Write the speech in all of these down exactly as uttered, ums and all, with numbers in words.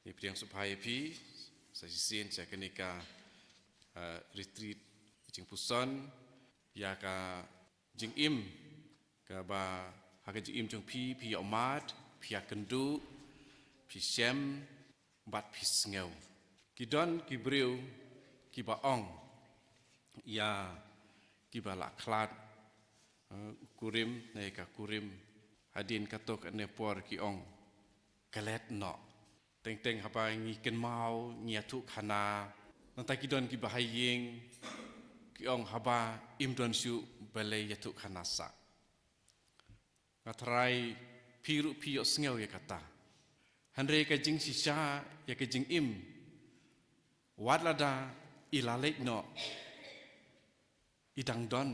Ngi pdiang sngewbha ïa phi sa shisien sha kane ka, eh, retreat jingpuson ïa ka jingim kaba ha ka jingim jong phi, phi ïohmad, phi ïakynduh, phi shem bad phi sngew. Ki don ki briew kiba ong ïa kiba la khlad, eh, u kurim ne ka kurim, hadien kato kane por ki ong, klet noh. Teng teng haba ngi kynmaw, ngi ïathuh khana. Nangta ki don kiba ha ïing ki ong haba im don shuh balei ïathuh khana sah. Nga tharai phi ruh phi ïohsngew ïa kata. Hynrei ka jingshisha ïa ka jingim, wat lada i la leit noh, i dang don.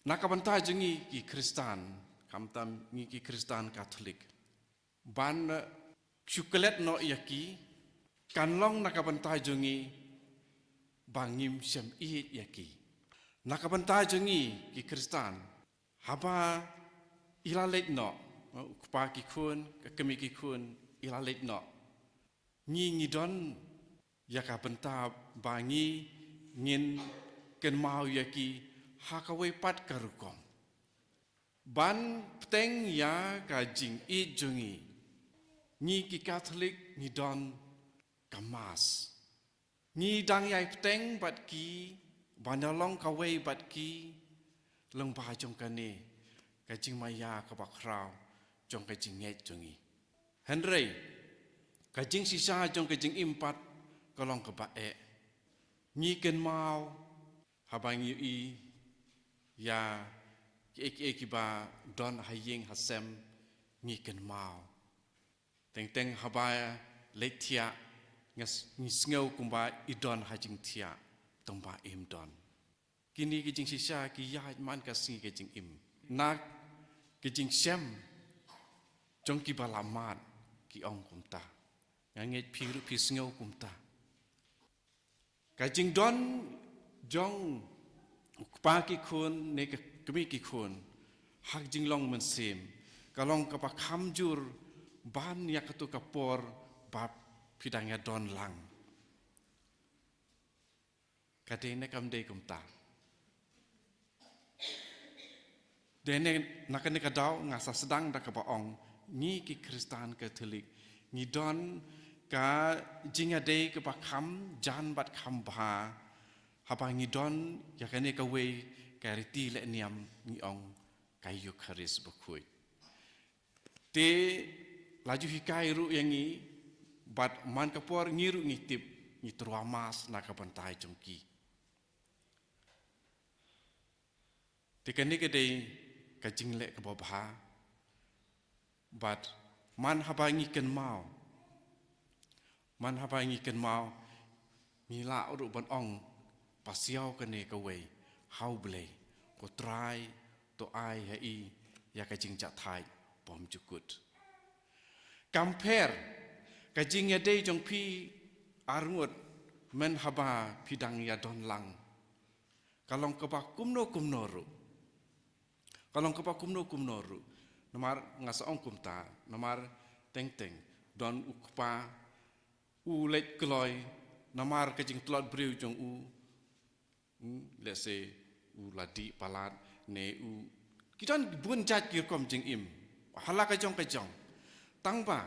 Na ka bynta jong ngi ki Khristan, khamtam ngi ki Khristan Katholik, ban, eh, shu klet noh ïa ki, kan long na ka bynta jong ngi ba ngim shem ïeit ïa ki. Na ka bynta jong ngi ki Khristan, haba i la leit noh, eh, u kpa ki khun, ka kmie ki khun, i la leit noh, ngi ngi don ïa ka bynta ba ngi ngin kynmaw ïa ki ha kawei pat ka rukom. Ban bteng ïa ka jingïeit jong ngi, ngi ki Katholik ngi don ka Mass. Ngi dang ïai bteng bad ki, ban ïalong kawei bad ki, lyngba jong kane ka jingmaïa kaba khraw jong ka jingngeit jong ngi. Hynrei ka jingshisha jong ka jingim pat ka long kaba eh. Ngi kynmaw haba ngi ïohi ïa kiei kiei kiba don ha ïing ha sem, ngi kynmaw. Teng teng haba leit thiah, ngi sngew kumba i don ha jingthiah, tangba im don. Kine ki jingshisha ki ïaid man ka sngi ka jingim. Na ka jingshem jong kiba la mad ki ong kumta. Nga ngeit phi ruh phi sngew kumta. Ka jingdon jong u kpa ki khun ne ka kmie ki khun ha ka jinglong mynsiem ka long kaba kham jur ban ïa kato ka por ba phi dang ïa don lang. Ka dei ne kam dei kumta? Dei ne, na kane ka daw nga sa sdang da kaba ong, ngi ki Khristan Katholik ngi don ka jingïadei kaba kham jan bad kham bha haba ngi don ïa kane kawei ka riti leh niam, ngi ong ka Eukharist bakhuid. Te la ju hikai ruh ïa ngi, bad man ka por ngi ruh ngi tip, ngi tyrwa Mass na ka bynta jong ki. Te kane ka dei ka jingleh kaba bha. Bad man haba ngi kynmaw, man haba ngi kynmaw, ngi lah ruh ban ong, pasiaw kane kawei ha U Blei, ko Trai to ai ha i ïa ka jingjahthait bymjukut. Kam pher ka jingïadei jong phi arngut, myn haba phi dang ïa don lang. Ka long kaba kumno kumno ruh. Ka long kaba kumno kumno ruh. Namar nga sa ong kumta, namar teng teng don u kpa u leit kloi, namar ka jingtlot briew jong u. Hmm, let's say, u la dih palat, ne u, ki don bun jait ki rukom jingim ha la ka jong ka jong. Tangba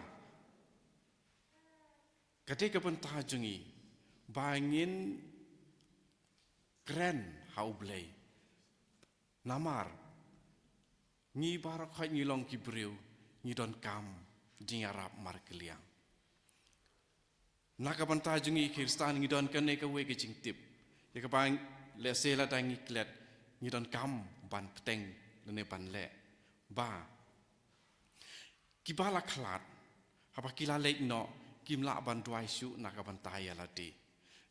ka dei ka bynta jong ngi ba ngin kren ha U Blei. Namar ngi baroh khoit ngi long ki briew, ngi donkam jingïarap markylliang. Na ka bynta jong ngi Khristan ngi don kane kawei ka jingtip. Ïa kaba, let's say, lada ngi klet, ngi donkam ban bteng lane ban leh ba kiba la khlad, haba ki la leit noh, kim lah ban duwai shuh na ka bynta ïa lade.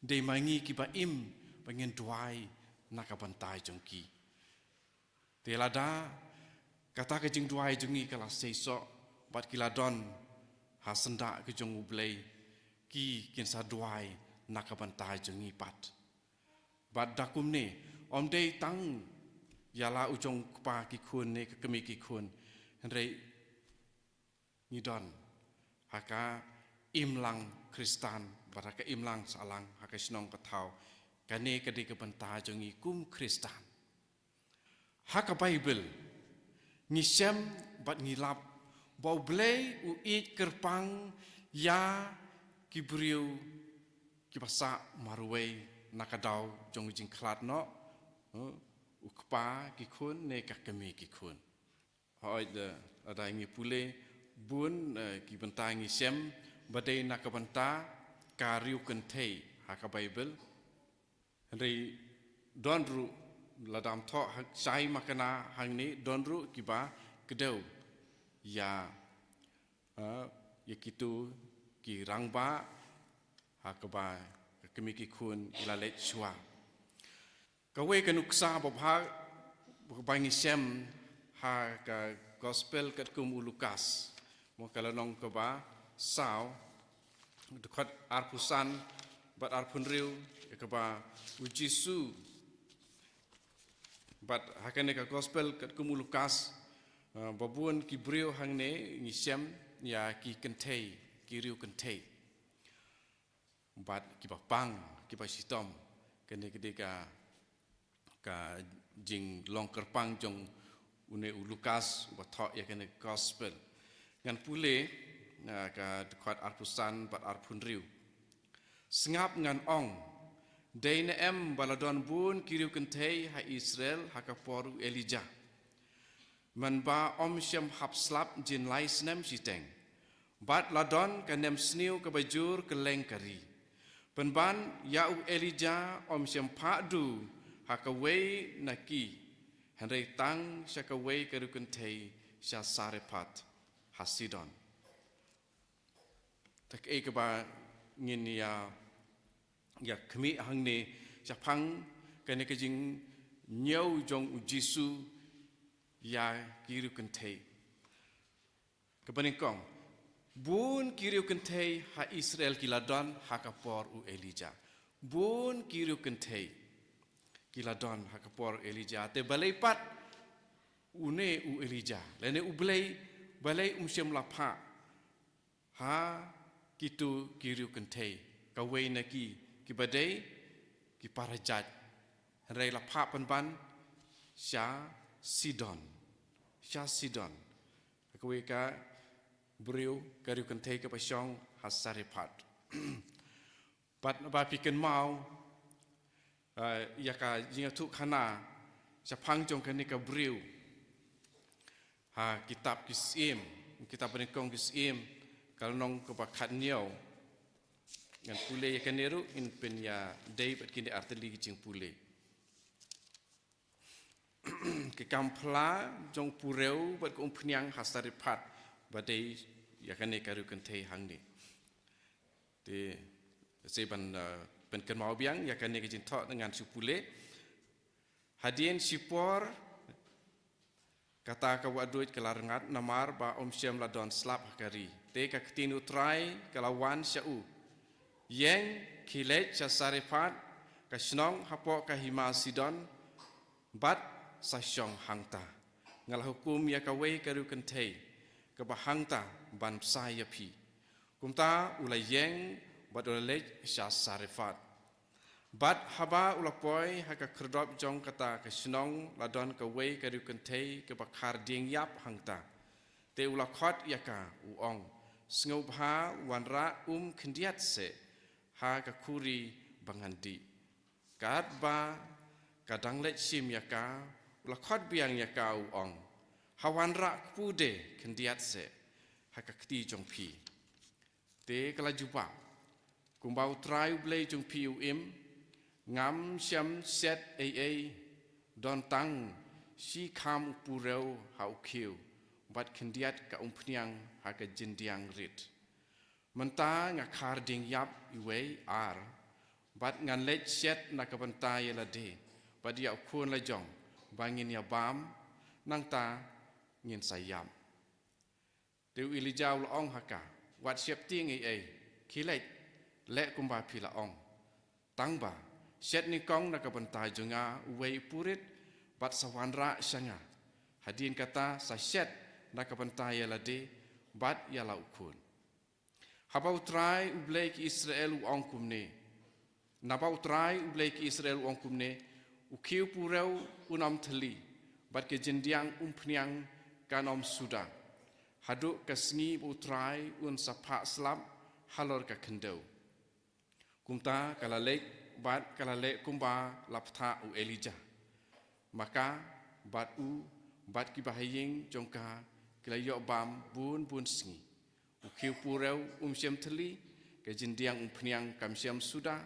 Dei ma ngi kiba im ba ngin duwai na ka bynta jong ki. Te lada kata ka jingduwai jong ngi ka la seisoh bad ki la don ha syndah ka jong U Blei, ki kin sa duwai na ka bynta jong ngi pat. Bad da kumne, ym dei tang ïa la u jong u kpa ki khun ne ka kmie ki khun, hynrei ngi don ha ka imlang Khristan, bad ha ka imlang sahlang, ha ka shnong ka thaw. Kane ka dei ka bynta jong ngi kum Khristan. Ha ka Baibl, ngi shem bad ngi lap, ba U Blei u ïeit kyrpang ïa ki briew kiba sah marwei na ka daw jong u jingkhlad noh, eh, u kpa ki khun ne ka kmie ki khun. Hooid, eh, lada ngi pule bun, eh, ki bynta ngi shem ba dei na ka bynta ka riewkynthei ha ka Baibl. Hynrei don ruh, lada ym thoh ha, shai makna hangne, don ruh kiba kdew ïa, eh, ïa kito ki rangbah ha kaba ka kmie ki khun ki la leit shuwa. Kawei ka nuksa babha ba ngi shem ha ka Gospel katkum u Lukas, mo, ka lynnong kaba saw, dkhot arphew san bad arphew hynriew, ïa kaba u Jisu, bad ha kane ka Gospel katkum u Lukas, eh, ba bun ki briew hangne ngi shem ïa ki kynthei, ki riewkynthei. Bad kiba pang, kiba shitom. Kane ka dei ka, ka jinglong kyrpang jong une u Lukas uba thoh ïa kane ka Gospel. Ngan pule na ka dkhot arphew san bad arphew hynriew. Sngap, ngan ong, dei ne em ba la don bun ki riewkynthei ha Israel ha ka por u Elijah? Mynba ym shym hap slap jin lai snem shiteng, bad la don ka nemsniew kaba jur kylleng ka ri. Pynban ïa u Elijah ym shym phah duh ha kawei na ki, hynrei tang sha kawei ka riewkynthei sha Sarephath ha Sidon. Te kaei kaba ngin ïa, ïa khmih hangne shaphang kane ka jingñiew jong u Jisu ïa ki riewkynthei. Kaba nyngkong, bun ki riewkynthei ha Israel ki la don ha ka por u Elijah. Bun ki riewkynthei ki la don ha ka por u Elijah. Te balei pat une u Elijah, lane U Blei, balei um shym la phah ha kito ki riewkynthei, kawei na ki, kiba dei ki para jait, hynrei la phah pynban sha Sidon, sha Sidon, kawei ka briew, ka riewkynthei kaba shong ha Sarephath. Bad ba phi kynmaw, eh, ïa ka jingïathuhkhana shaphang jong kane ka briew ha kitab Ki Syiem, kitab Banyngkong Ki Syiem, ka lynnong kaba khathynñiew. Ngan pule ïa kane ruh, ngin pynïadei bad kine artylli ki jingpule. Ki kam phla jong u purew bad ka umphniang ha Sarephath, ba dei ïa kane ka riewkynthei hangne. Te, sa ban, eh, pynkynmaw biang ïa kane ka jingthoh, ngan shu pule. Hadien shipor, kata ka wahduid ka la rngat namar ba ym shym la don slap ha ka ri. Te ka ktien U Trai ka la wan sha u: Ïeng, khie leit sha Sarephath, ka shnong hapoh ka hima Sidon, bad sa shong hangta. Nga la hukum ïa kawei ka riewkynthei kaba hangta ban bsa ïa phi. Kumta u la ïeng bad u la leit sha Sarephath. Bad haba u la poi ha ka khyrdop jong kata ka shnong, la don kawei ka riewkynthei kaba khar dieng ïap hangta. Te u la khot ïa ka, u ong: Sngewbha wanrah um khyndiat seh ha ka khuri ba ngan dih. Katba ka dang leit shim ïa ka, u la khot biang ïa ka, u ong: Ha wanrah kpu de khyndiat seh ha ka kti jong phi. Te ka la jubab: Kumba U Trai U Blei jong phi u im, ngam shym shet ei ei, don tang shi kham u purew ha u khiew, bad khyndiat ka umphniang ha ka jyndiang rit. Mynta nga khar dieng ïap iwei ar, bad ngan leit shet na ka bynta ïa lade bad ïa u khun la jong, ba ngin ïa bam, nangta ngin sa ïap. Te u Elijah u la ong ha ka: Wat sheptieng ei ei, khie leit, leh kumba phi la ong. Tangba shet nyngkong na ka bynta jong nga uwei u purit, bad sa wanrah sha nga. Hadien kata sa shet na ka bynta ïa lade bad ïa la u khun. Haba U Trai U Blei ki Israel u ong kumne, naba U Trai U Blei ki Israel u ong kumne, u khiew purew un ym thylli, bad ka jyndiang umphniang kan ym suda, haduh ka sngi ba U Trai un sa phah slap halor ka khyndew. Kumta ka la leit bad ka la leh kumba la bthah u Elijah. Ma ka bad u bad ki bahaïing jong ka ki la ïoh bam bun bun sngi. U khiew purew um shym thylli, ka jyndiang umphniang kam shym suda,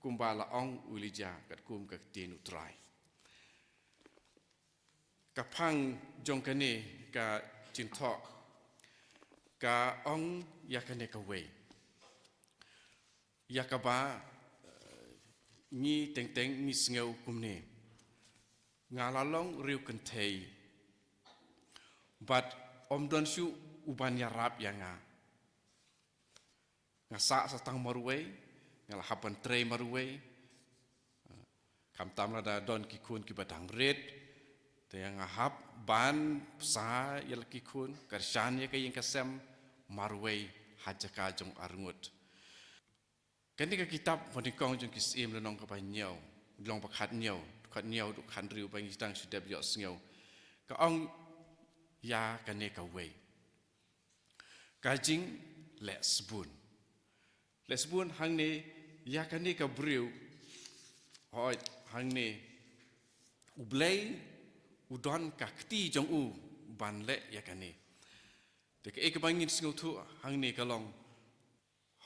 kumba la ong u Elijah katkum ka ktien U Trai. Ka phang jong kane ka jingthoh ka ong ïa kane kawei, ïa kaba, eh, ngi teng teng ngi sngew kumne. Nga la long riewkynthei, bad ym don shuh uban ïarap ïa nga. Nga sah sa tang marwei, nga la hap ban trei marwei. Khamtam lada don ki khun kiba dang rit, te nga hap ban sah ïa la ki khun, kyrshan ïa ka ïing ka sem marwei ha jaka jong arngut. Kane ka kitab Banyngkong jong ki Syiem lynnong kaba hynñiew, lynnong ba khathynñiew, khathynñiew haduh khathynriew ba ngi dang shu dep ïohsngew, ka ong ïa kane kawei, ka jingleh sbun. Leh sbun hangne ïa kane ka briew, hooid, hangne U Blei u don ka kti jong u ban leh ïa kane. Te kaei kaba ngin sngewthuh hangne ka long,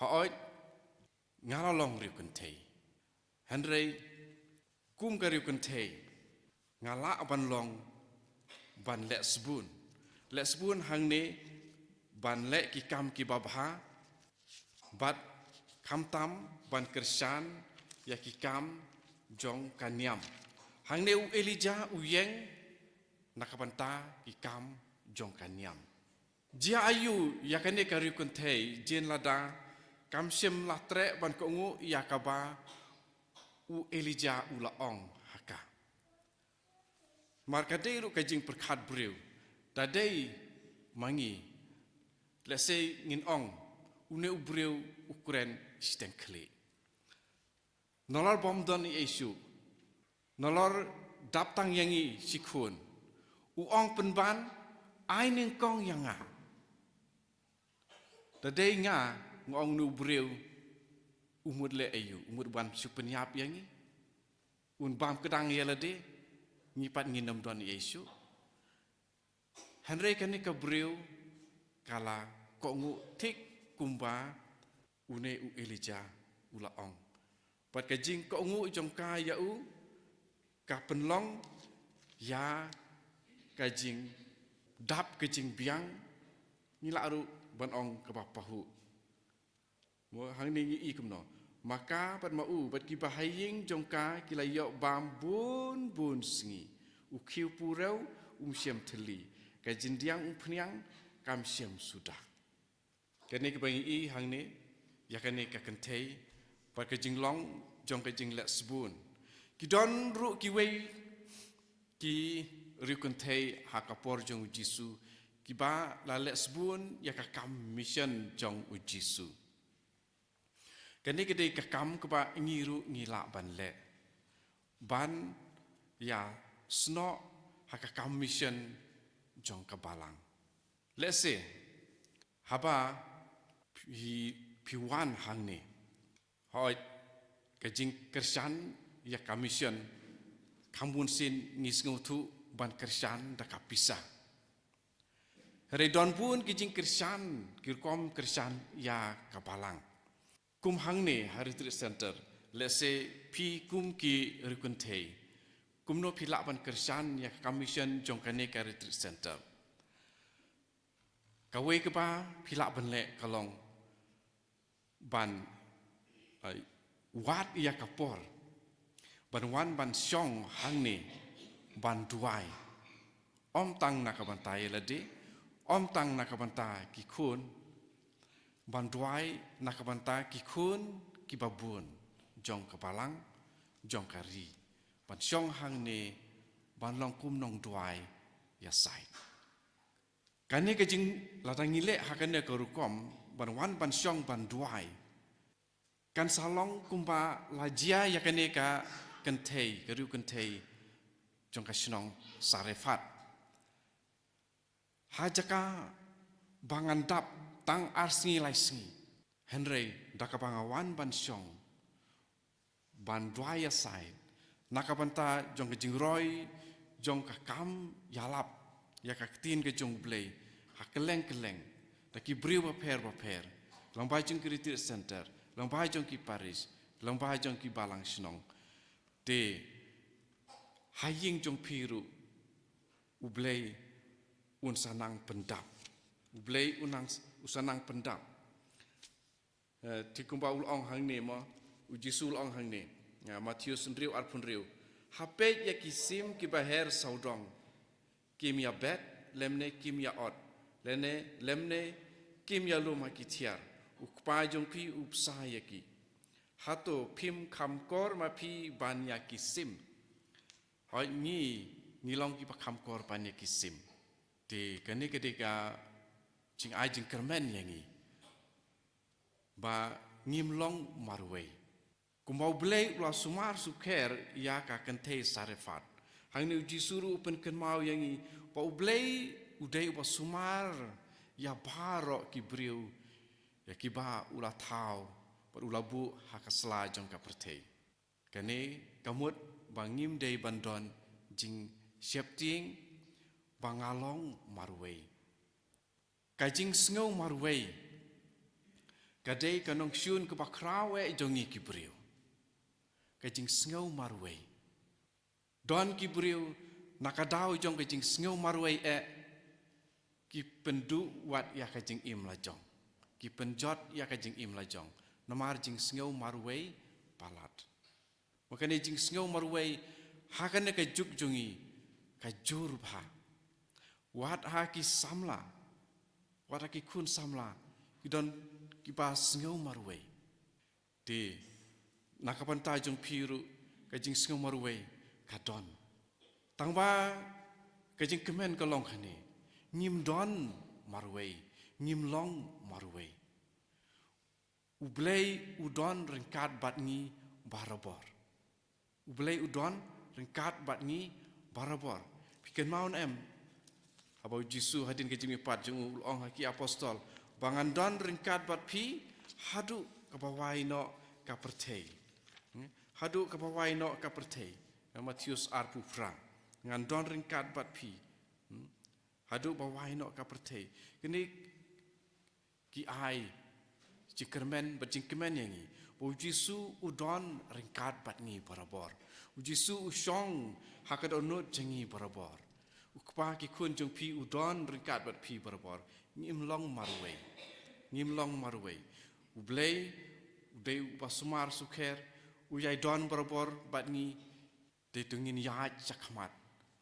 hooid, nga la long riewkynthei. Hynrei kum ka riewkynthei, nga lah ban long, ban leh sbun. Leh sbun hangne ban leh ki kam kiba bha, bad khamtam ban kyrshan ïa ki kam jong ka niam. Hangne u Elijah u ïeng na ka bynta ki kam jong ka niam. Jia aiu ïa kane ka riewkynthei, jin lada kam shym la treh ban kohnguh ïa kaba u Elijah u la ong ha ka. Mar ka dei ruh ka jingpyrkhat briew, da dei ma ngi, lehse ngin ong, une u briew u kren shiteng khlieh. Nalor bym don ei ei shuh, nalor dap tang ïa ngi shi khun, u ong pynban, ai nyngkong ïa nga. Da dei nga, nga ong une u briew, u mut leh aiu, u mut ban shu pynïap ïa ngi, un bam kdang ïa lade, ngi pat ngin ym don ei ei shuh. Hynrei kane ka briew ka la kohnguh thik kumba une u Elijah u la ong. Bad ka jingkohnguh jong ka ïa u ka pynlong ïa ka jingdap ka jingbiang, ngi lah ruh ban ong kaba pahuh. Mo, hangne ngi i kumno. Ma ka bad ma u bad ki bahaïing jong ka ki la ïoh bam bun bun sngi. U khiew purew um shym thylli, ka jyndiang umphniang kam shym suda. Kane kaba ngi i hangne ïa kane ka kynthei bad ka jinglong jong ka jingleh sbun. Ki don ruh kiwei ki riewkynthei ha ka por jong U Jisu kiba la leh sbun ïa ka kam mission jong U Jisu. Kane ka dei ka kam kaba ngi ruh ngi lah ban leh, ban ïasnoh ha ka kam mission jong ka Balang. Lehse haba phi, phi wan hangne, hooid, ka jingkyrshan ïa ka mission, kham bun sien ngi sngewthuh ban kyrshan da ka pisa. Hynrei don bun ki jingkyrshan, ki rukom kyrshan ïa ka Balang. Kum hangne ha Retreat Center, lehse phi kum ki riewkynthei, kumno phi lah ban kyrshan ïa ka kam mission jong kane ka Retreat Center? Kawei kaba phi lah ban leh ka long ban, eh, wad ïa ka por ban wan ban shong hangne ban duwai. Ym tang na ka bynta ïa lade, ym tang na ka bynta ki khun, ban duwai na ka bynta ki khun kiba bun jong ka Balang, jong ka ri. Ban shong hangne ban long kum nongduwai ïasaid. Kane ka jing, lada ngi leh ha kane ka rukom, ban wan ban shong ban duwai. Kan sa long kumba la jia ïa kane ka kynthei, ka riewkynthei jong ka shnong Sarephat. Ha jaka ba ngan dap tang ar sngi lai sngi. Hynrei da kaba nga wan ban shong ban duwai ïasaid na ka bynta jong ka jingroi jong ka kam ïalap ïa ka ktien ka jong U Blei ha kylleng kylleng, da ki briew bapher bapher, lyngba jong ki retreat center, lyngba jong ki parish, lyngba jong ki balang shnong. Te ha ïing jong phi ruh U Blei un sa nang pyndap. U Blei un nang, un sa nang pyndap. Eh, te kumba u la ong hangne mo, U Jisu u la ong hangne. Ah, Mathaios hynriew arphew hynriew. Ha peit ïa ki sim kiba her sawdong. Kim ïabet, lymne kim ïaot. Lymne, lymne kim ïalum ha ki thiar. U Kpa jong phi u bsa ïa ki. Hato phim kham kor ma phi ban ïa ki sim? Hooid ngi, ngi long kiba kham kor ban ïa ki sim. Te kane ka dei ka jingai jingkyrmen ïa ngi. Ba ngim long marwei. Kumba U Blei u la sumar sukher ïa ka kynthei Sarephat. Hangne U Jisu ruh u pynkynmaw ïa ngi ba U Blei u dei uba sumar ïa baroh ki briew, ïa kiba u la thaw bad u la buh ha ka sla jong ka pyrthei. Kane ka mut ba ngim dei ban don jingsheptieng ba nga long marwei. Ka jingsngew marwei ka dei ka nongshun kaba khraw eh jong ngi ki briew. Ka jingsngew marwei. Don ki briew na ka daw jong ka jingsngew marwei eh ki pynduh wat ïa ka jingim la jong. Ki pynjot ïa ka jingim la jong. Namar jingsngew marwei palat. Ba kane jingsngew marwei ha kane ka juk jong ngi ka jur bha. Wat ha ki samla, wat ha ki khun samla ki don kiba sngew marwei. Te na ka bynta jong phi ruh ka jingsngew marwei ka don. Tangba ka jingkmen ka long kane, ngim don marwei, ngim long marwei. U Blei u don ryngkat bad ngi barabor. U Blei u don ryngkat bad ngi barabor. Phi kynmaw ne em? Haba U Jisu hadien ka jingmihpat jong u u la ong ha ki apostol, ba ngan don ryngkat bad phi haduh kaba wai noh ka pyrthei. Hmm? Haduh kaba wai noh ka pyrthei. Ha Mathaios arphew phra. Ngan don ryngkat bad phi. Hmm? Haduh ba wai noh ka pyrthei. Kine ki ai jingkyrmen bad jingkmen ïa ngi ba U Jisu u don ryngkat bad ngi barabor. U Jisu u shong ha ka dohnud jong ngi barabor. U Kpa, ki khun jong phi u don ryngkat bad phi barabor. Ngim long marwei. Ngim long marwei. U Blei u dei uba sumar sukher, u ïai don barabor bad ngi. Te to ngin ïaid shakhmat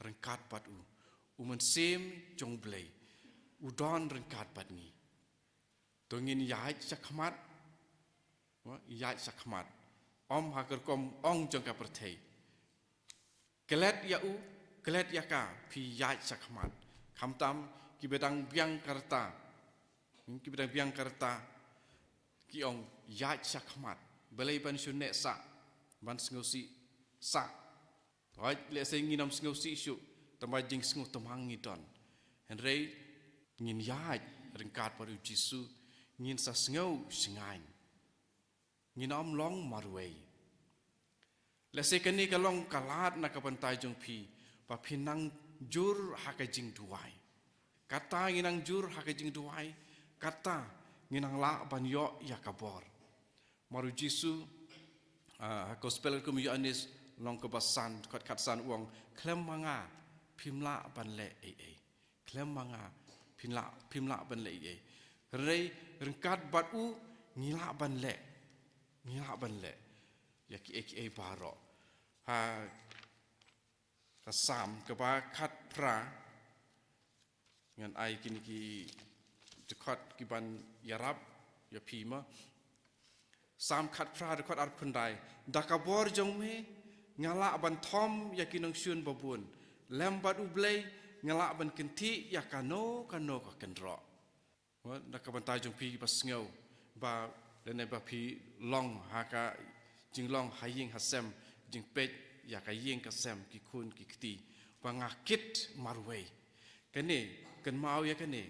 ryngkat bad u. U Mynsiem jong U Blei u don ryngkat bad ngi. To ngin ïaid shakhmat, wa, ïaid shakhmat. Ym ha ka rukom ong jong ka pyrthei. Klet ïa u, klet ïa ka, phi ïaid shakhmat. Khamtam kiba dang biang ka rta. Hmm, kiba dang biang ka rta ki ong ïaid shakhmat. Balei ban shu neh sah, ban sngewsih sah. Hooid, lehse ngin ym sngewsih shuh, tangba jingsngewtymmen ngi don. Hynrei ngin ïaid ryngkat bad U Jisu, ngin sa sngew shngaiñ. Ngin ym long marwei. Lehse kane ka long ka lad na ka bynta jong phi ba phin nang jur ha ka jingduwai. Kata ngin nang jur ha ka jingduwai, kata ngin nang lah ban ïoh ïa ka bor. Namar U Jisu, ah, ha Gospel kum u Ïoannis lynnong kaba san, dkhot khatsan u ong, khlem ma nga phim lah ban leh ei ei. Khlem ma nga phim lah, phim lah ban leh ei ei. Hynrei ryngkat bad u ngi lah ban leh. Ngi lah ban leh ïa kiei kiei baroh. Ha ka Salm kaba khatphra, ngan ai kine ki dkhot kiban ïarap ïa phi ma. Salm khatphra, dkhot arphew khyndai. Da ka bor jong me nga lah ban thom ïa ki nongshun babun. Lem bad U Blei nga lah ban kynthih ïa kano kano ka kynroh. Wat na ka bynta jong phi ba sngew ba lane ba phi long ha ka jinglong ha ïing ha sem, jingpeit ïa ka ïing ka sem, ki khun ki kti, ba nga kit marwei. Kane, kynmaw ïa kane,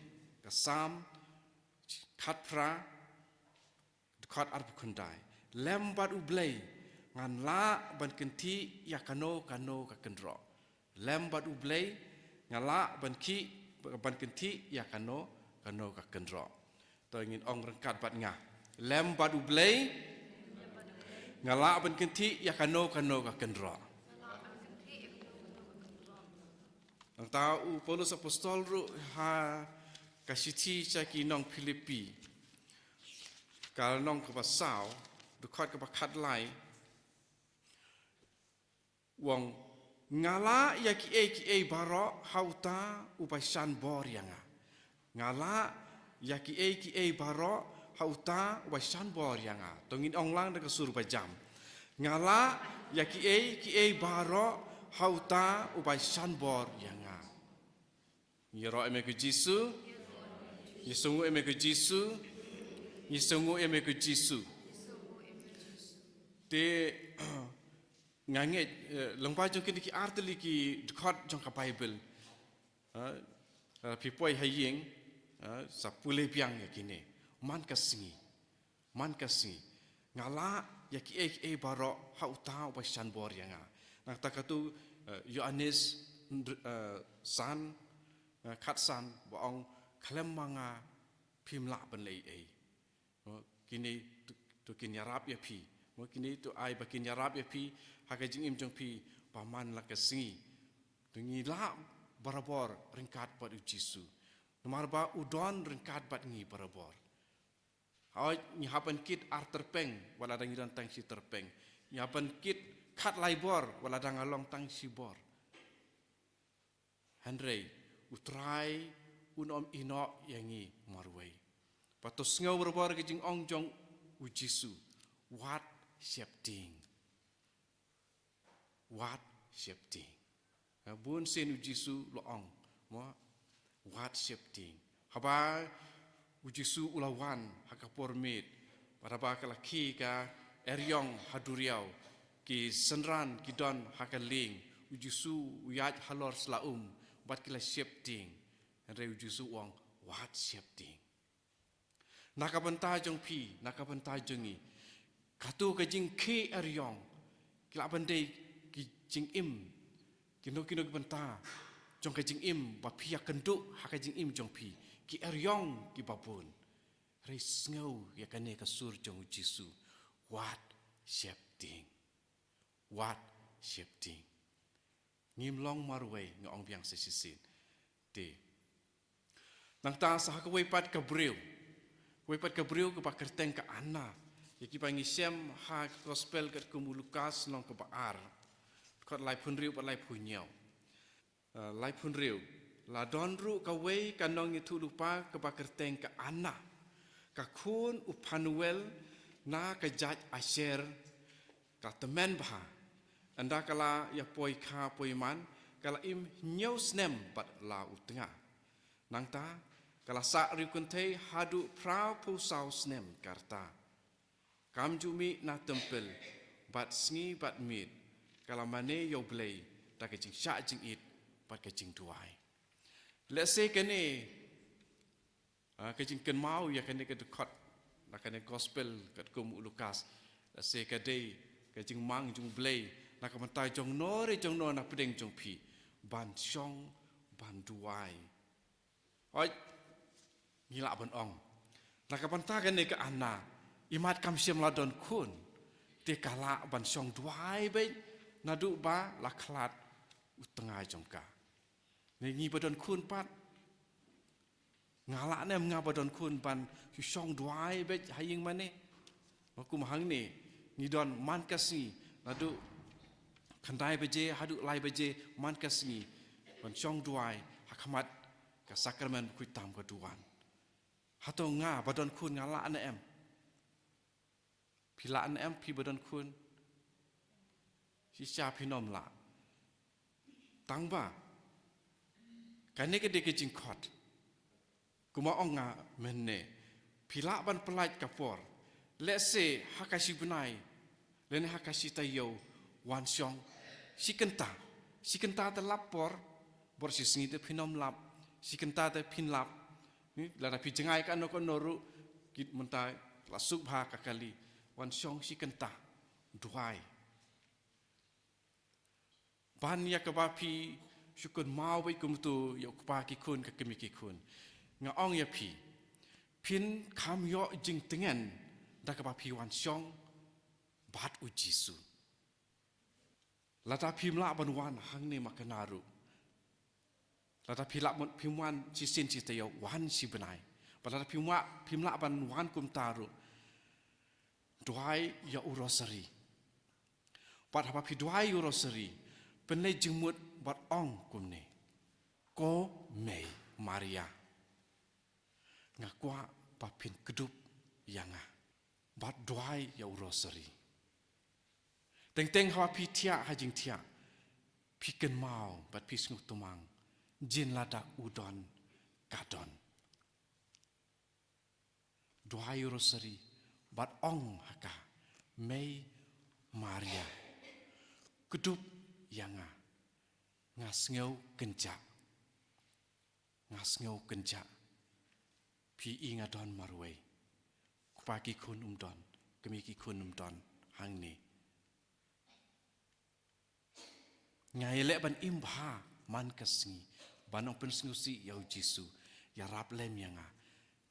ka Salm khatphra, dkhot arphew khyndai. Lem bad U Blei ngan lah ban kynthih ïa kano kano ka kynroh. Lem bad U Blei ngan lah ban khih, ban kynthih ïa kano kano ka kynroh. To ngin ong ryngkat bad nga. Lem bad U Blei ngan lah ban kynthih ïa kano kano ka kynroh. Nangta u Paulus Apostol ruh ha ka shithi sha ki nong Philippi, ka lynnong kaba saw, dkhot kaba khatlai, u ong, nga lah ïa kiei kiei baroh ha uta uba shan bor ïa nga. Nga lah ïa kiei kiei baroh ha uta uba shan bor ïa nga. To ngin ong lang da ka sur ba jam. Nga lah ïa kiei kiei baroh ha uta uba shan bor ïa nga. Ngi ïaroh ïa me ko Jisu. Ngi sngewnguh ïa me ko Jisu. Ngi sngewnguh ïa me ko Jisu. Te nga ngeit, eh, lyngba jong kine ki artylli ki dkhot jong ka Baibl, eh, eh, phi poi ha ïing, eh, sa pule biang ïa kine man ka sngi. Man ka sngi nga lah ïa kiei kiei baroh ha uta uba shan bor ïa nga. Nangta katu, eh, Ïoannis, eh, san, eh, khatsan ba ong, khlem ma nga phim lah ban leh ei ei. Mo, kine to, to kin ïarap ïa phi. Mo, kine to ai ba kin ïarap ïa phi ha ka jingim jong phi ba man la ka sngi. To ngi lah barabor ryngkat bad U Jisu. Namar ba u don ryngkat bad ngi barabor. Hooid, ngi hap ban kit ar tyrpeng, wat la dang ngi don tang shi tyrpeng. Ngi hap ban kit khatlai bor, wat la dang nga long tang shi bor. Hynrei U Trai un ym ïehnoh ïa ngi marwei. Bad to sngew barabor ka jingong jong U Jisu, wat sheptieng. Wat sheptieng. Ha, bun sien U Jisu u la ong, mo, wat sheptieng. Haba U Jisu u la wan ha ka por miet, bad haba ka la khie ka eriong ha duriaw, ki synran ki don ha ka lieng, U Jisu u ïaid halor sla um, bad ki la sheptieng. Hynrei U Jisu u ong, wat sheptieng. Na ka bynta jong phi, na ka bynta jong ngi, katu ka jingkhie eriong ki lah ban dei ki jingim, kino kino ki bynta jong ka jingim ba phi ïakynduh ha ka jingim jong phi, ki eriong kiba bun. Hynrei sngew ïa kane ka sur jong U Jisu, wat sheptieng. Wat sheptieng. Ngim long marwei, nga ong biang sa shisien. Te nangta sa ha kawei pat ka briew, kawei pat ka briew kaba kyrteng ka Anna, ïa kiba ngi shem ha ka Gospel katkum u Lukas lynnong kaba ar, dkhot laiphew hynriew bad laiphew hynñiew. Eh, laiphew hynriew. La don ruh kawei ka nongïathuhlypa kaba kyrteng ka Anna, ka khun u Phanuel, na ka jait Asher, ka tymmen bha. Ynda ka la ïapoi kha poi man, ka la im hynñiew snem bad la u tnga. Nangta ka la sah riewkynthei haduh phraphew saw snem ka rta. Kam ju mih na templ bad sngi bad miet, ka la mane ïa U Blei da ka jingshah jingit bad ka jingduwai. Lehse kane, ah, ka jingkynmaw ïa kane ka dkhot na kane Gospel katkum u Lukas, lehse ka dei ka jingmang jong U Blei na ka bynta jong no re jong no na pdeng jong phi, ban shong, ban duwai. Hooid, ngi lah ban ong, na ka bynta kane ka Anna, imat kam shym la don khun, te ka lah ban shong duwai beit naduh ba la khlad u tnga jong ka. Ne ngi ba don khun pat, nga lah ne em nga ba don khun ban shu shong duwai beit ha ïing mane? Ma kum hangne, ngi don man ka sngi, naduh khyndai baje haduh lai baje man ka sngi, ban shong duwai ha khmat ka sakramen bakhuid tam ka duwan. Hato nga ba don khun nga lah ne em? Phi lah ne em, phi ba don khun? Shisha phin ym lah. Tang ba kane ka dei ka jingkhot. Kumba ong nga mynne, phi lah ban pyllait ka por. Let's say, ha ka shi bnai, lane ha ka shi taïew, wan shong shi kynta. Shi kynta te lap por, bor shi sngi te phin ym lap, shi kynta te phin lap. Ni, lada phi jngai kano kano ruh, kit mynta la suk bha ka kali, wan shong shi kynta, duwai. Ban ïa kaba phi shu kynmaw beit kumto ïa u kpa ki khun ka kmie ki khun. Nga ong ïa phi, phin kham ïoh jingtngen da kaba phi wan shong bad u Jisu. Lada phim lah ban wan hangne ma kane ruh. Lada phi lah ban, phim wan shisien shi taïew, wan shi bnai. Bad lada phim lah, phim lah ban wan kumta ruh, duwai ïa u rosary. Bad haba phi duwai ïa u rosary, pynleit jingmut bad ong kumne: Ko Mei Maria, nga kwah ba phin kdup ïa nga. Bad duwai ïa u rosary. Teng teng haba phi thiah ha jingthiah, phi kynmaw bad phi sngewthuh mang, jin lada u don ka don. Duwai ïa u rosary bad ong ha ka: Mei Maria, kdup ïa nga. Nga sngew kynjah. Nga sngew kynjah. Phi i nga don marwei. Kpa ki khun um don, kmie ki khun um don hangne. Nga ïaleh ban im bha man ka sngi ban ong pynsngewsih ïa u Jisu, ïarap lem ïa nga.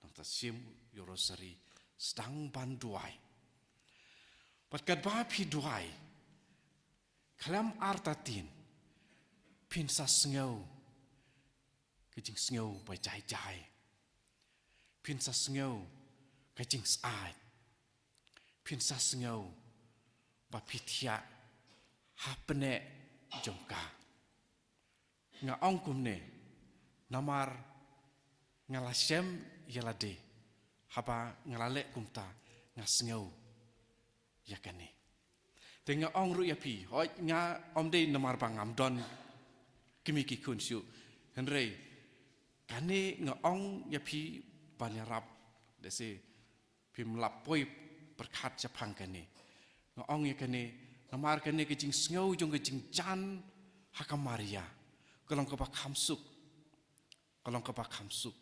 Nangta shim ïa u rosary, sdang ban duwai. Bad katba phi duwai, khlem artatien, phin sa sngew ka jingsngew ba jai jai. Phin sa sngew ka jingsyaid. Phin sa sngew ba phi thiah ha pneh jong ka. Nga ong kumne, namar nga la shem ïa lade, haba nga la leh kumta, nga sngew ïa kane. Te nga ong ruh ïa phi, hooid nga ym dei namar ba ngam don kmie ki khun shuh. Hynrei kane nga ong ïa phi ban ïarap, lehse phim lah poi pyrkhat shaphang kane. Nga ong ïa kane, namar kane ka jingsngew jong ka jingjan ha ka Maria ka long kaba kham suk. Ka long kaba kham suk.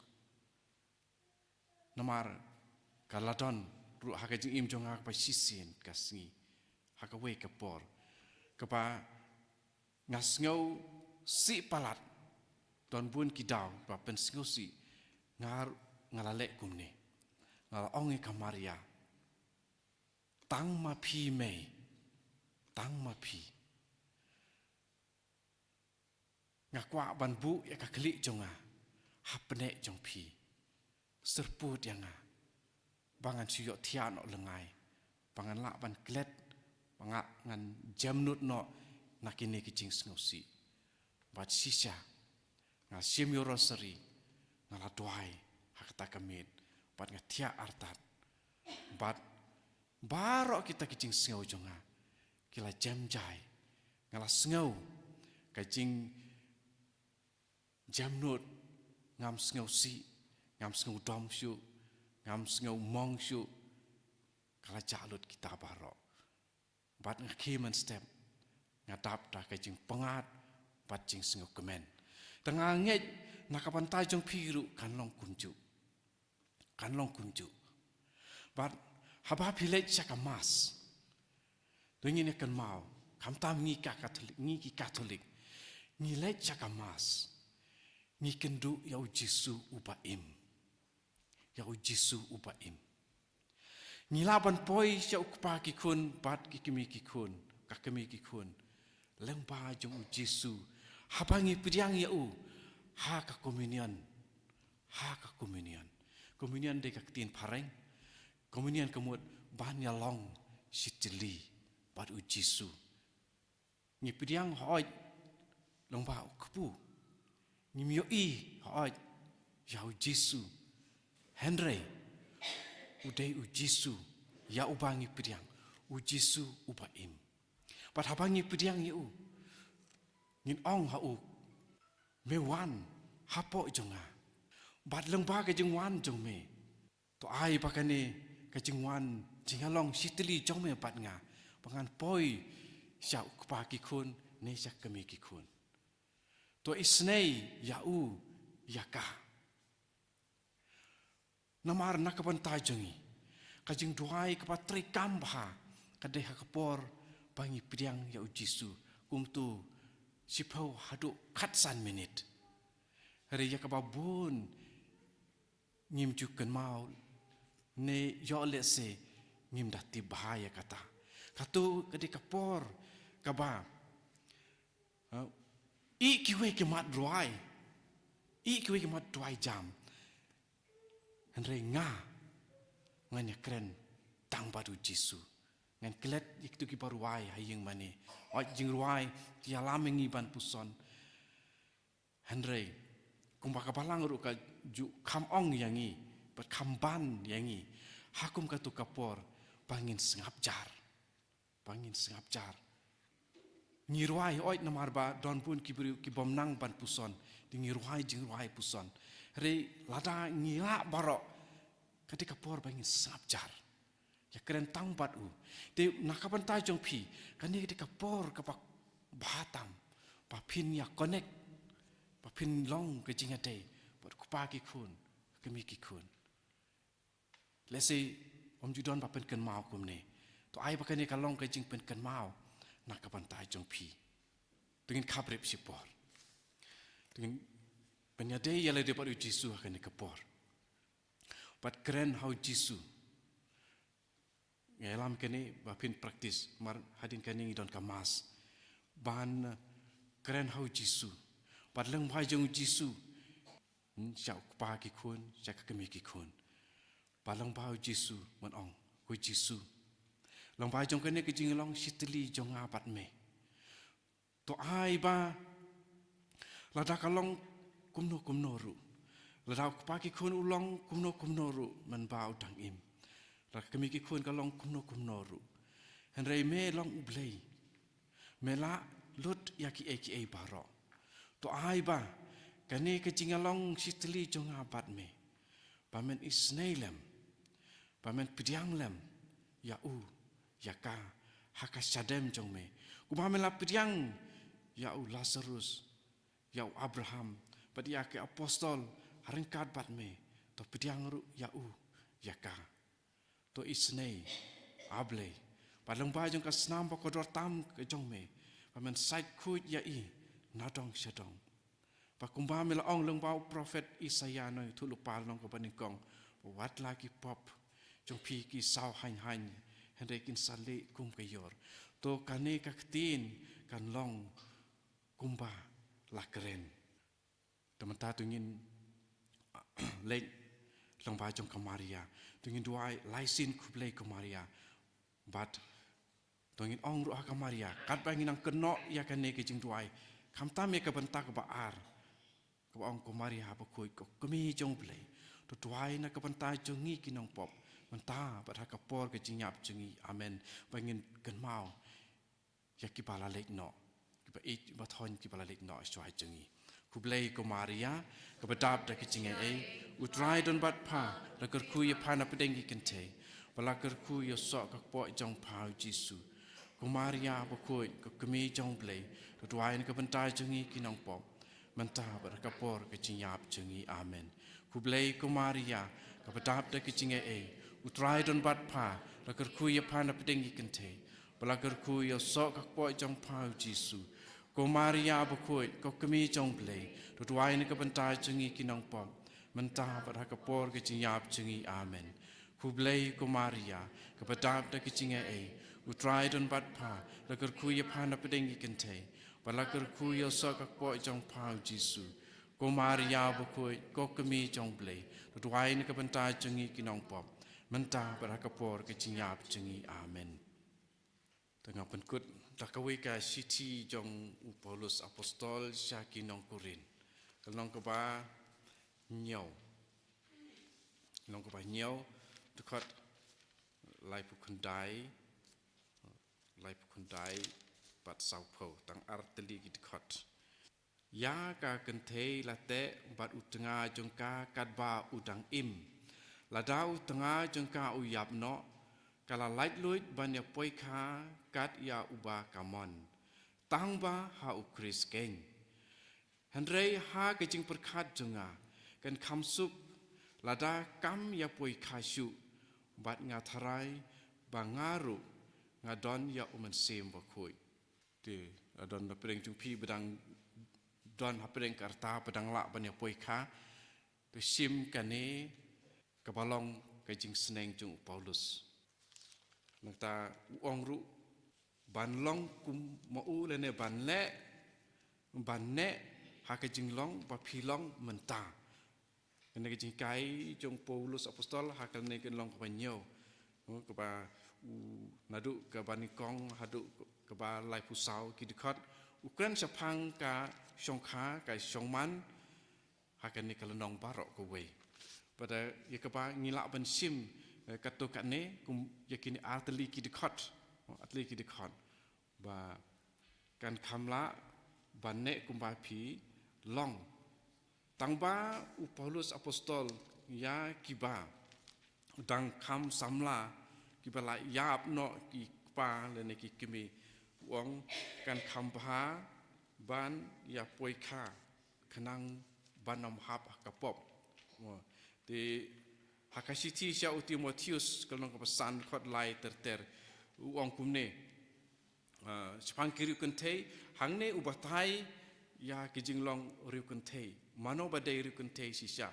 Namar ka la don ruh ha ka jingim jong nga kaba shisien ka sngi, ha kawei ka por, kaba nga sngewsih palat. Don bun ki daw ba pynsngewsih nga, nga la leh kumne. Nga la ong ïa ka Maria, tang ma phi Mei, tang ma phi. Nga kwah ban buh ïa ka khlieh jong nga ha pneh jong phi. Syrpud ïa nga ba ngan shu ïohthiah noh lyngngai, ba ngan lah ban klet, ba nga ngan jemnud noh na kine ki jingsngewsih. Bad shisha nga shim ïa u rosary, nga la duwai ha kata ka miet, bad nga thiah artat. Bad baroh kita ki jingsngew jong nga ki la jem jai. Nga la sngew ka jingjemnud, ngam sngewsih, ngam sngewdom shuh, ngam sngewmong shuh. Ka la jah lut kita baroh. Bad nga khie mynstep, nga dap da ka jingpyngngad bad jingsngewkmen. Te nga ngeit na ka bynta jong phi ruh kan long kumjuh. Kan long kumjuh. Bad haba phi leit sha ka Mass, to ngin ïa kynmaw, khamtam ngi ka Katholik, ngi ki Katholik, ngi leit sha ka Mass, ngi kynduh ïa u Jisu uba im. Ïa u Jisu uba im. Ngi lah ban poi sha u kpa ki khun bad ki kmie ki khun, ka kmie ki khun, lyngba jong u Jisu, haba ngi pdiang ïa u ha ka communion. Ha ka communion. Communion dei ka ktien phareng. Communion ka mut ban ïalong shi tylli bad u Jisu. Ngi pdiang hooid lyngba u kpu. Ngim ïohi hooid ïa u Jisu. Hynrei u dei u Jisu ïa uba ngi pdiang, u Jisu uba im. Bad haba ngi pdiang ïa u, ngin ong ha u, me wan hapoh jong nga. Bad lyngba ka jingwan jong me, to ai ba kane ka jingwan jingïalong shitylli jong me bad nga, ba ngan poi sha u kpa ki khun ne sha kmie ki khun. To isynei ïa u ïa ka. Namar na ka bynta jong ngi, ka jingduwai kaba treikam bha ka dei ha ka por ba ngi pdiang ïa u Jisu, kumto shiphew haduh khatsan minit. Hynrei ïa kaba bun ngim ju kynmaw ne ïoh lehse ngim da tip bha ïa kata. Kato ka dei ka por kaba, ha, i kiwei ki mat rwai, i kiwei ki mat duwai jam. Hynrei nga ngan ïakren tang bad u Jisu. Ngan klet ïa kito kiba rwai ha ïing mane. Oi jingrwai ki ïalam ïa ngi ban puson. Hynrei kumba ka Balang ruh ka ju kham ong ïa ngi bad kham ban ïa ngi ha kum kato ka por ba ngin sngap jar. Ba ngin sngap jar. Ngi rwai oi namar ba don bun ki briew ki bym nang ban puson. Te ngi rwai jingrwai puson. Hynrei lada ngi lah baroh, ka dei ka por ba ngin sngap jar. Ïakren tang bad u. Te na ka bynta jong phi, kane ka dei ka por kaba bha tam ba phin ïa connect, ba phin long ka jingïadei bad u kpa ki khun, kmie ki khun. Lehse ym ju don ba pynkynmaw kumne. To ai ba kane ka long ka jingpynkynmaw na ka bynta jong phi. To ngin khapbrip shipor. To ngin pynïadei ïa lade bad u Jisu ha kane ka por. Bad kren ha u Jisu. Nga ïalam kane ba phin practice, mar hadien kane ngi don ka Mass. Ban, eh, kren ha u Jisu. Bad lyngba jong u Jisu, hmm, sha u kpa ki khun, sha ka kmie ki khun. Bad lyngba u Jisu, ban ong, ko Jisu, lyngba jong kane ka jinglong shitylli jong nga bad me, to ai ba lada ka long kumno kumno ruh, lada u kpa ki khun u long kumno kumno ruh mynba u dang im, lada ka kmie ki khun ka long kumno kumno ruh, hynrei me long U Blei. Me la lut ïa kiei kiei baroh. To ai ba kane ka jingïalong shitylli jong nga bad me, ba men isynei lem, ba men pdiang lem ïa u ïa ka ha ka shadem jong me, kumba me la pdiang ïa u Lazarus, ïa u Abraham, bad ïa ki apostol ha ryngkat bad me. To pdiang ruh ïa u ïa ka. To isynei, A Blei, ba lyngba jong ka snam ba kordor tam ka jong me, ba men sait khuid ïa i nadong shadong. Ba kumba me la ong lyngba u prophet Isaïah, nongïathuhlypa lynnong kaba nyngkong, ba wat la ki pop jong phi ki saw haiñ haiñ, hynrei kin sa lieh kum ka ïor. To kane ka ktien kan long kumba la kren. Te mynta to ngin leit lyngba jong ka Maria. To ngin duwai lai sien khublei ko Maria. Bad to ngin ong ruh ha ka Maria, katba ngin nang kynnoh ïa kane ka jingduwai, khamtam ïa ka bynta kaba ar, kaba ong ko Maria bakhuid, ko kmie jong U Blei, to duwai na ka bynta jong ngi ki nongpop, mynta bad ha ka por ka jingïap jong ngi. Amen. Ba ngin kynmaw ïa kiba la leit noh, kiba ïeit, kiba thoiñ, kiba la leit noh shuwa jong ngi. Khublei ko Maria, kaba dap da ka jingaiei, U Trai don bad pha, la kyrkhu ïa pha na pdeng ki kynthei, ba la kyrkhu ïa u soh ka kpoh jong pha u Jisu. Ko Maria bakhuid, ko kmie jong U Blei, to duwai na ka bynta jong ngi ki nongpop, mynta bad ha ka por ka jingïap jong ngi. Amen. Khublei ko Maria, kaba dap da ka jingaiei, U Trai don bad pha, la kyrkhu ïa pha na pdeng ki kynthei, ba la kyrkhu ïa u soh ka kpoh jong pha u Jisu. Ko Maria bakhuid, ko kmie jong U Blei, to duwai na ka bynta jong ngi ki nongpop, mynta bad ha ka por ka jingïap jong ngi. Amen. Khublei ko Maria, kaba dap da ka jingaiei, U Trai don bad pha, la kyrkhu ïa pha na pdeng ki kynthei, ba la kyrkhu ïa u soh ka kpoh jong pha u Jisu. Ko Maria bakhuid, ko kmie jong U Blei, to duwai na ka bynta jong ngi ki nongpop, mynta bad ha ka por ka jingïap jong ngi. Amen. Te nga pynkut da kawei ka shithi jong u Paulus apostol sha ki nong Korinth. Ka lynnong kaba hynñiew. Lynnong kaba hynñiew, dkhot laiphew khyndai, laiphew khyndai bad sawphew, tang ar tylli ki dkhot. Ïa ka kynthei la teh bad u tnga jong ka katba u dang im. Lada u tnga jong ka u ïap noh, ka la laitluid ban ïa poi kha kat ïa uba ka mon, tangba ha u Khrist keiñ. Hynrei ha ka jingpyrkhat jong nga, kan kham suk lada kam ïa poi kha shuh, bad nga tharai ba nga ruh nga don ïa u Mynsiem Bakhuid. Te, la don na pdeng jong phi ba dang don ha pdeng ka rta ba dang lah ban ïa poi kha, te shim kane kaba long ka jingsneng jong u Paulus. Nangta u ong ruh ban long kum ma u lane ban leh, ban neh ha ka jinglong ba phi long mynta. Kane ka jinghikai jong u Paulus Apostol ha kane ka lynnong kaba hynñiew. Kaba u naduh kaba nyngkong haduh kaba laiphew saw ki dkhot. U kren shaphang ka shongkha, ka shongman, ha kane ka lynnong baroh kawei. Bad ïa kaba ngi lah ban shim, eh, katto katne, kum ïa kine artylli ki dkhot. Artylli ki dkhot. Ba kan kham lah ban neh kumba phi long. Tangba u Paulus Apostol ïa kiba dang kham samla, kiba la ïap noh ki kpa lane ki kmie, u ong kan kham bha ban ïa poi kha khnang ban ym hap ha ka pop. Te ha ka shithi sha u Timotheus ka lynnong kaba san dkhot lai ter ter, u ong kumne. Ah, shaphang ki riewkynthei, hangne u batai ïa ki jinglong riewkynthei. Mano ba dei riewkynthei shisha.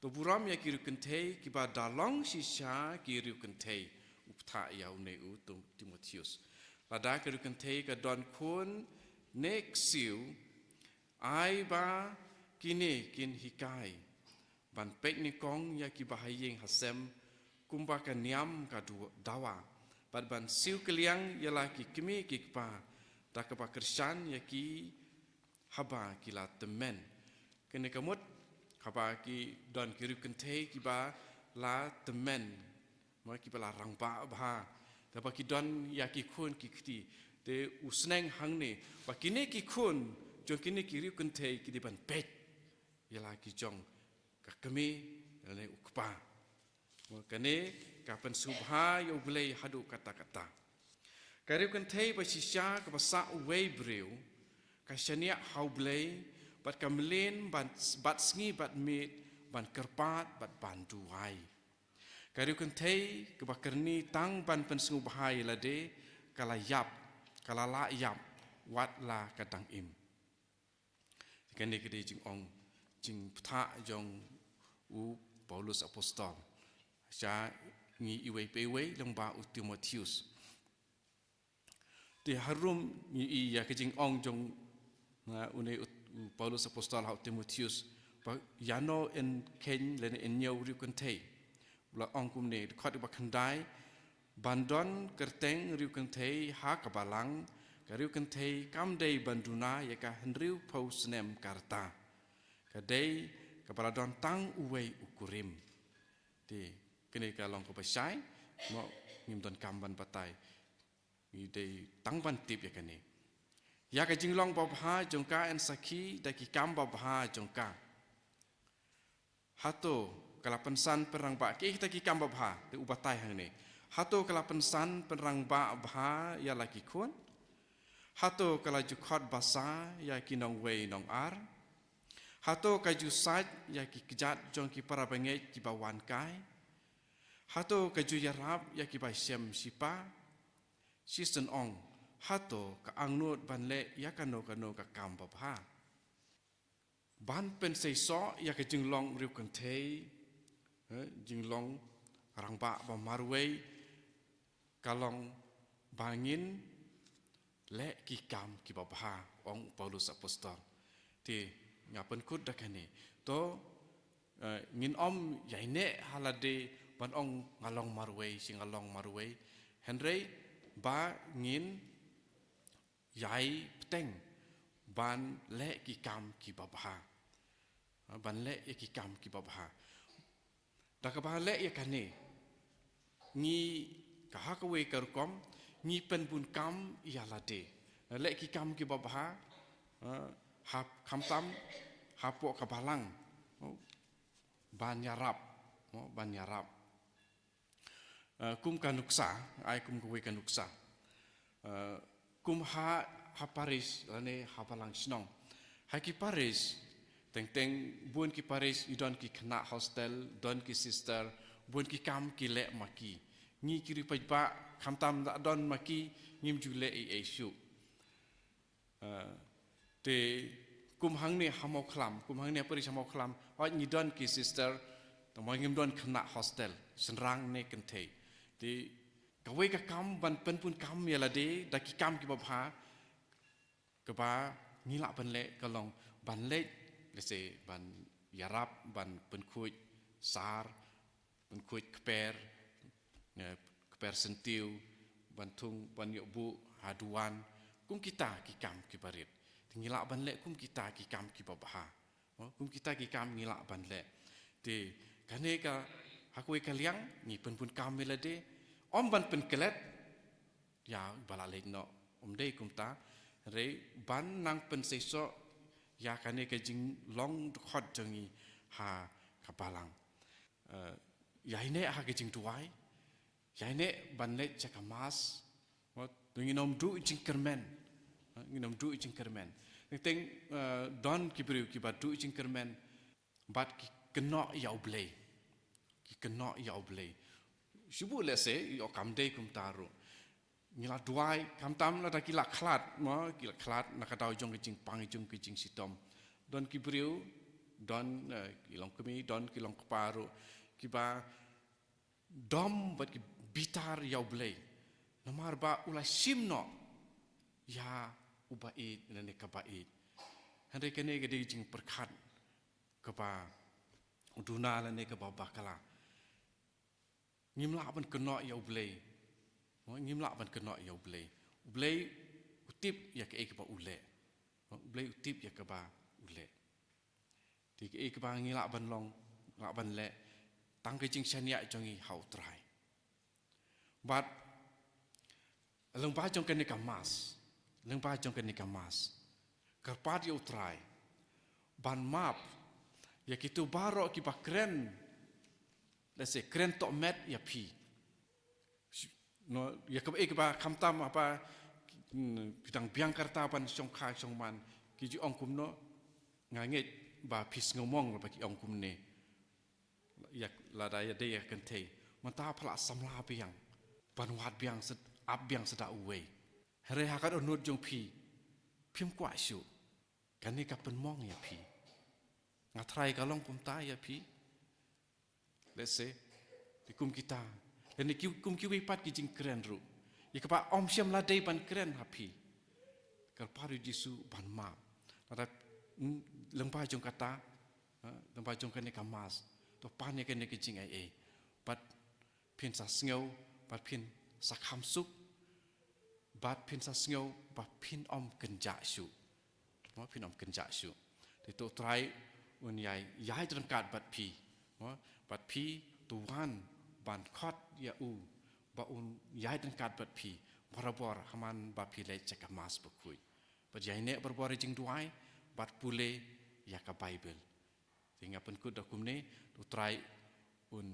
To burom ïa ki riewkynthei kiba da long shisha ki riewkynthei. U bthah ïa une u Tim-, Timotheus. Lada ka riewkynthei ka don khun ne ksiew, ai ba kine kin hikai ban peit nyngkong ïa kiba ha ïing ha sem kumba ka niam ka du-, dawa, bad ban siew kylliang ïa la ki kmie ki kpa, da kaba kyrshan ïa ki haba ki la tymmen. Kane ka mut haba ki don ki riewkynthei kiba la tymmen, ma kiba la rangbah bha, da ba ki don ïa ki khun ki kti. Te u sneng hangne ba kine ki khun jong kine ki riewkynthei ki dei ban peit ïa la ki jong ka kmie lane u kpa. Kane ka pynsngewbha ïa U Blei haduh katta katta. Ka riewkynthei ba shisha kaba sah uwei briew ka shaniah ha U Blei bad ka mlien ban, bad sngi bad miet ban kyrpad bad ban duwai. Ka riewkynthei kaba kyrni tang ban pynsngewbha ïa lade ka la ïap, ka la lah ïap wat la ka dang im. Kane ka dei jingong, jingbthah jong u Paulus Apostol sha ngi iwei pa iwei lyngba u Timotheus. Te harum ngi i ïa ka jingong jong, na, une u, u Paulus Apostol ha u Timotheus ba ïano yn kheiñ lane yn ñiew riewkynthei. U la ong kumne, dkhot ba khyndai, ban don kyrteng riewkynthei ha ka balang ka riewkynthei kam dei ban duna ïa ka hynriewphew snem ka rta. Ka dei kaba la don tang uwei u kurim. Te kane ka long kaba shai, mo ngim don kam ban batai. Ngi dei tang ban tip ïa kane. Ïa ka jinglong babha jong ka yn sakhi da ki kam babha jong ka. Hato ka la pynsan pynrangbah, kiei kita ki kam babha, te u batai hangne. Hato ka la pynsan pynrangbah bha ïa la ki khun? Hato ka la ju khot basa ïa ki nongwei nongar? Hato ka ju sait ïa ki kjat jong ki para bangeit kiba wan kai? Hato ka ju ïarap ïa kiba shem shipa? Shisien ong, hato ka angnud ban leh ïa kano kano ka kam babha? Ban pynseisoh ïa ka jinglong riewkynthei, eh, jinglong rangbah ba marwei, ka long ba ngin leh ki kam kiba bha, ong u Paulus Apostol. Te nga pynkut da kane. To, eh, ngin ym ïaineh ha lade ban ong nga long marwei, shi nga long marwei. Hynrei ba ngin ïai bteng ban leh ki kam kiba bha. Ha, ban leh ïa ki kam kiba bha. Da kaba leh ïa kane, ngi ka ha kawei ka rukom, ngi pynbun kam ïa lade. Leh ki kam kiba bha, ha, Hap khamtam hapoh ka balang, mo, ban ïarap, mo, ban ïarap. Eh, kum ka nuksa, ai kum kawei ka nuksa. Eh, kum ha, ha parish lane ha balang shnong. Ha ki parish, teng teng bun ki parish i don ki khynnah hostel, don ki sister, bun ki kam ki leh ma ki. Ngi ki riewpaidbah, khamtam da don ma ki, ngim ju leh ei ei shuh. Eh, te kum hangne ha Mawkhlam, kum hangne ha parish ha Mawkhlam, hooid ngi don ki sister, tangba ngim don khynnah hostel, shynrang ne kynthei. Te kawei ka kam ban pynbun kam ïa lade da ki kam kiba bha, kaba ngi lah ban leh ka long ban leh, let's say, ban ïarap, ban pynkhuid sar, ban khuid kper, eh, kper syntiew, ban thung, ban ïoh buh ha duwan, kum kita ki kam kiba rit. Te ngi lah ban leh kum kita ki kam kiba bha. Oh, kum kita ki kam ngi lah ban leh. Te kane ka, ha kawei ka liang, ngi pynbun kam ïa lade, ym ban pynklet, ïa ba la leit noh, ym dei kumta, hynrei ban nang pynseisoh ïa kane ka jinglong dkhot jong ngi ha ka balang. Eh, ïaineh ha ka jingduwai, ïaineh ban leit sha ka mass, mo, ngin ym duh jingkyrmen, eh, ngin ym duh jingkyrmen. Teng teng, eh, don ki briew kiba duh jingkyrmen, bad ki kynnoh ïa U Blei. Ki kynnoh ïa U Blei. Shu buh lehse, ïoh kam dei kumta ruh. Ngi la duwai, khamtam lada ki la khlad, mo, ki la khlad, na ka daw jong ka jingpang, jong ka jingshitom. Don ki briew, don, eh, ki longkmie, don ki longkpa ruh, kiba dom bad ki bitar ïa U Blei. Namar ba u la shim noh ïa uba ïeit, lane kaba ïeit. Hynrei kane ka dei jingpyrkhat kaba duna lane kaba bakla. Ngim lah ban kynnoh ïa U Blei. Mo, ngim lah ban kynnoh ïa U Blei. U Blei u tip ïa kaei kaba u leh. Mo, U Blei u tip ïa kaba u leh. Te kaei kaba ngi lah ban long, lah ban leh, tang ka jingshaniah jong ngi ha U Trai. Bad lyngba jong kane ka mass, lyngba jong kane ka mass, kyrpad ïa U Trai ban map ïa kito baroh kiba kren, let's say, kren tohmet ïa phi. No, ïa kaba, eh, kaba khamtam haba, hmm, phi dang biang ka rta ban shongkha shongman, ki ju ong kumno, nga ngeit ba phi sngewmong ba ki ong kumne. Ïa lada ïa dei ïa kynthei, mynta pha la samla biang ban wad biang sed-, ap biang sa da uwei. Hynrei ha ka dohnud jong phi, phim kwah shuh. Kane ka pynmong ïa phi. Nga tharai ka long kumta ïa phi. Let's say, te kum kita, lane ki, kum kiwei pat ki jingkren ruh, ïa kaba ym shym la dei ban kren ha phi. Kyrpad ïa U Jisu ban map. Lada, mm, lyngba jong kata, ha, lyngba jong kane ka mass, to pan ïa kane ka jingaiei. Bad phin sa sngew, bad phin sa kham suk, bad phin sa sngew ba phin ym kynjah shuh. Mo, phin ym kynjah shuh. Te to U Trai un ïai, ïaid ryngkat bad phi. Mo, bad phi to wan ban khot ïa u ba un ïaid ryngkat bad phi barabor ha man ba phi leit sha ka mass bakhuid. Bad ïaineh barabor ïa jingduwai bad pule ïa ka Baibl. Te nga pynkut da kumne, to U Trai un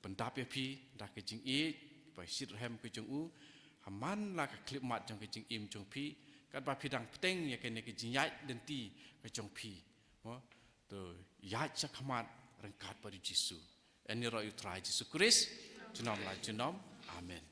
pyndap ïa phi da ka jingïeit ba shitrhem ka jong u ha man la ka khyllipmat jong ka jingim jong phi, katba phi dang bteng ïa kane ka jingïaid lynti ka jong phi. Mo, to ïaid sha khmat ryngkat bad U Jisu. Ïaroh ïa U Trai Jisu Khrist junom la junom. Amen.